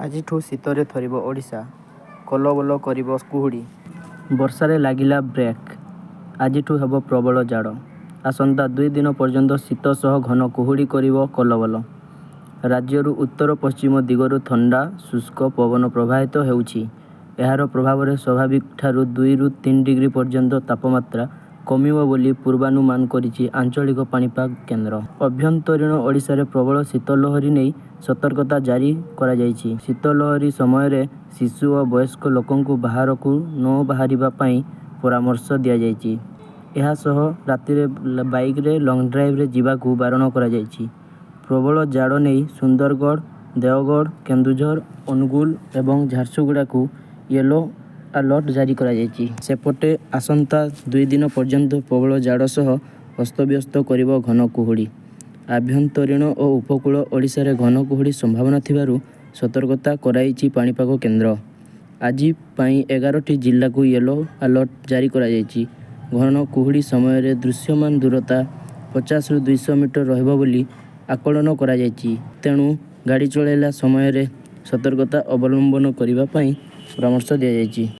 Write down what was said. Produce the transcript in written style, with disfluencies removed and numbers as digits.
ଆଜିଠୁ ଶୀତରେ ଥରିବ ଓଡ଼ିଶା, କଲବଲ କରିବ କୁହୁଡ଼ି। ବର୍ଷାରେ ଲାଗିଲା ବ୍ରେକ୍। ଆଜିଠୁ ହେବ ପ୍ରବଳ ଜାଡ଼। ଆସନ୍ତା 2 ଦିନ ପର୍ଯ୍ୟନ୍ତ ଶୀତ ସହ ଘନ କୁହୁଡ଼ି କରିବ କଲବଲ। ରାଜ୍ୟରୁ ଉତ୍ତର-ପଶ୍ଚିମ ଦିଗରୁ ଥଣ୍ଡା ଶୁଷ୍କ ପବନ ପ୍ରବାହିତ ହେଉଛି। ଏହାର ପ୍ରଭାବରେ ସ୍ୱାଭାବିକଠାରୁ 2ରୁ 3 ଡିଗ୍ରୀ ପର୍ଯ୍ୟନ୍ତ ତାପମାତ୍ରା କମିବ ବୋଲି ପୂର୍ବାନୁମାନ କରିଛି ଆଞ୍ଚଳିକ ପାଣିପାଗ କେନ୍ଦ୍ର। ଆଭ୍ୟନ୍ତରୀଣ ଓଡ଼ିଶାରେ ପ୍ରବଳ ଶୀତ ଲହରୀ ନେଇ ସତର୍କତା ଜାରି କରାଯାଇଛି। ଶୀତ ଲହରୀ ସମୟରେ ଶିଶୁ ଓ ବୟସ୍କ ଲୋକଙ୍କୁ ବାହାରକୁ ନ ବାହାରିବା ପାଇଁ ପରାମର୍ଶ ଦିଆଯାଇଛି। ଏହାସହ ରାତିରେ ବାଇକରେ ଲଙ୍ଗ ଡ୍ରାଇଭ୍ରେ ଯିବାକୁ ବାରଣ କରାଯାଇଛି। ପ୍ରବଳ ଜାଡ଼ ନେଇ ସୁନ୍ଦରଗଡ଼, ଦେଓଗଡ଼, କେନ୍ଦୁଝର, ଅନୁଗୁଳ ଏବଂ ଝାରସୁଗୁଡ଼ାକୁ ୟେଲୋ ଆଲର୍ଟ ଜାରି କରାଯାଇଛି। ସେପଟେ ଆସନ୍ତା 2 ଦିନ ପର୍ଯ୍ୟନ୍ତ ପ୍ରବଳ ଜାଡ଼ ସହ ଅସ୍ତବ୍ୟସ୍ତ କରିବ ଘନ କୁହୁଡ଼ି। ଆଭ୍ୟନ୍ତରୀଣ ଓ ଉପକୂଳ ଓଡ଼ିଶାରେ ଘନ କୁହୁଡ଼ି ସମ୍ଭାବନା ଥିବାରୁ ସତର୍କ କରାଇଛି ପାଣିପାଗ କେନ୍ଦ୍ର। ଆଜି ପାଇଁ 11ଟି ଜିଲ୍ଲାକୁ ୟେଲୋ ଆଲର୍ଟ ଜାରି କରାଯାଇଛି। ଘନ କୁହୁଡ଼ି ସମୟରେ ଦୃଶ୍ୟମାନ ଦୂରତା 50ରୁ 200 ମିଟର ରହିବ ବୋଲି ଆକଳନ କରାଯାଇଛି। ତେଣୁ ଗାଡ଼ି ଚଳାଇଲା ସମୟରେ ସତର୍କତା ଅବଲମ୍ବନ କରିବା ପାଇଁ ପରାମର୍ଶ ଦିଆଯାଇଛି।